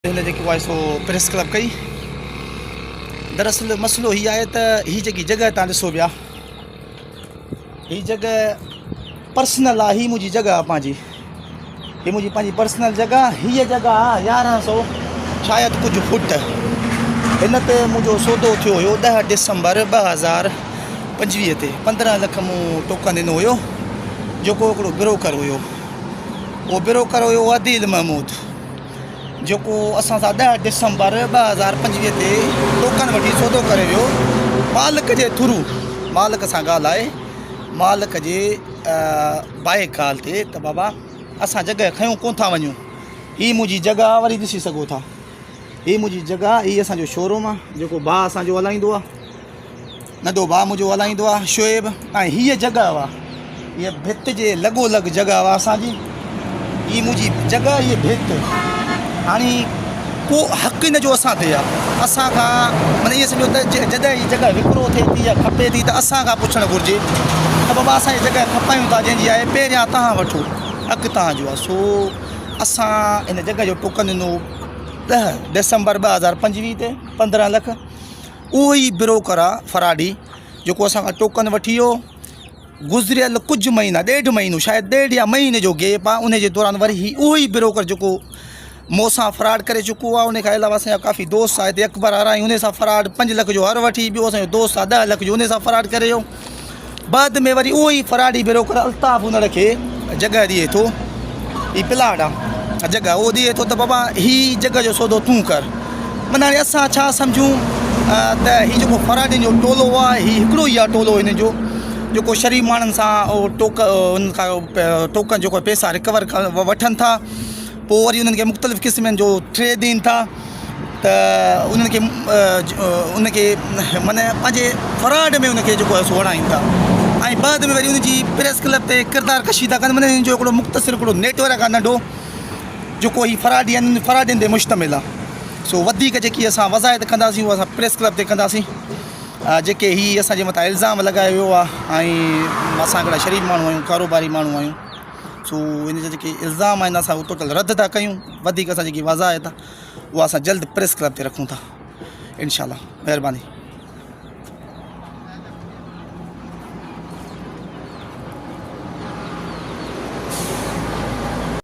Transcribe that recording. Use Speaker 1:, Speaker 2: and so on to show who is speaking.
Speaker 1: هن جيڪو آهي سو پريس ڪلب ڪئي. دراصل مسئلو هي آهي ته هي جيڪي جڳهه تان ڏسو پيا هي جڳهه پرسنل آهي هي منهنجي جڳهه آهي پنهنجي هي منهنجي پنهنجي پرسنل جڳهه هيء جڳهه آهي 1100 شايد ڪجهه فوٽ هن تي منهنجو سودو ٿيو هيو 10 ڊسمبر 2025 تي 15 لک مون ٽوڪن ڏنو هيو جيڪو هڪڙو بروڪر هيو اهو بروڪر هيو عديل محمود جيڪو اسان سان 10 ڊسمبر 2025 تي ٽوڪن وٺي سودو ڪري ويو مالڪ جي ٿرو مالڪ سان ڳالهائي مالڪ جي بائي ڪال تي ته بابا اسان جڳهه کنيو ڪون ٿا وڃون هي منهنجي جڳهه وري ڏسي سگهو ٿا هي منهنجي جڳهه هي اسان جو شوروم آ جيڪو ڀاء اسان جو هلائيندو آ ننڍو ڀاء منهنجو هلائيندو آ شعيب ۽ هيء جڳهه آ هيء ڀت جي لڳو لڳ جڳهه آ اسان جي هي منهنجي جڳهه هيء ڀت هاڻي ڪو حق هن جو اسان تي آ اسان کان معنی ائين سمجهو ته جڏهن هي جڳهه وڪرو ٿئي ٿي يا کپي ٿي ته اسان کان پڇڻ گهرجي ته بابا اسان هي جڳهه کپايون ٿا جنهن جي آهي پهريان تهان وٺو حق تهان جو آ سو اسان هن جڳهه جو ٽوڪن ڏنو 10 ڊسمبر 2025 تي 15 لک اهو ئي بروڪر آ فراڊي جيڪو اسان کان ٽوڪن وٺي ويو گذريل ڪجهه مهينا ڏيڍ مهينو شايد ڏيڍ يا مهيني جو گيپ آ ان جي دوران وري هي اهو ئي بروڪر جيڪو مون سان فراڊ ڪري چڪو آ ان کان علاوه اسان جا ڪافي دوست آ هتي اڪبر آرائين ان سان فراڊ 5 لک جو هر وٺي ٻيو اسان جو دوست آ 10 لک جو ان سان فراڊ ڪري ويو بعد ۾ وري اهو ئي فراڊي بروڪر الطاف انڙ کي جڳهه ڏئي ٿو هي پلاٽ آ جڳهه اهو ڏئي ٿو ته بابا هي جڳهه جو سودو تون ڪر معنيٰ هاڻي اسان ڇا سمجهون ته هي جيڪو فراڊين جو ٽولو آ هي هڪڙو ئي آ ٽولو هن جو جيڪو شريف ماڻهن سان ٽوڪ انهن کان ٽوڪن جيڪو پيسا رڪور وٺن ٿا پوء وري انهن کي مختلف قسمن جو ٽري ڏين ٿا ته انهن کي ان کي معنيٰ پنهنجي فراڊ ۾ ان کي جيڪو آهي سو هڻائين ٿا ۽ بعد ۾ وري ان جي پريس ڪلب تي ڪردار ڪشي ٿا ڪن معنيٰ ان جو هڪڙو مختصر هڪڙو نيٽ ورڪ آهي ننڍو جيڪو هي فراڊي آهن فراڊين تي مشتمل آهي سو وڌيڪ جيڪي اسان وضاحت ڪنداسين اها اسان پريس ڪلب تي ڪنداسين جيڪي هي اسانجي مٿان الزام لڳايو ويو آهي ۽ اسان هڪڙا شريف ماڻهو آهيون ڪاروباري ماڻهو آهيون سو ان جا جيڪي الزام آهن اسان اهو ٽوٽل رد ٿا ڪيون وڌيڪ اسان جيڪي وضاحت آهي اها اسان جلد پريس ڪلب تي رکون ٿا انشاء الله مهرباني.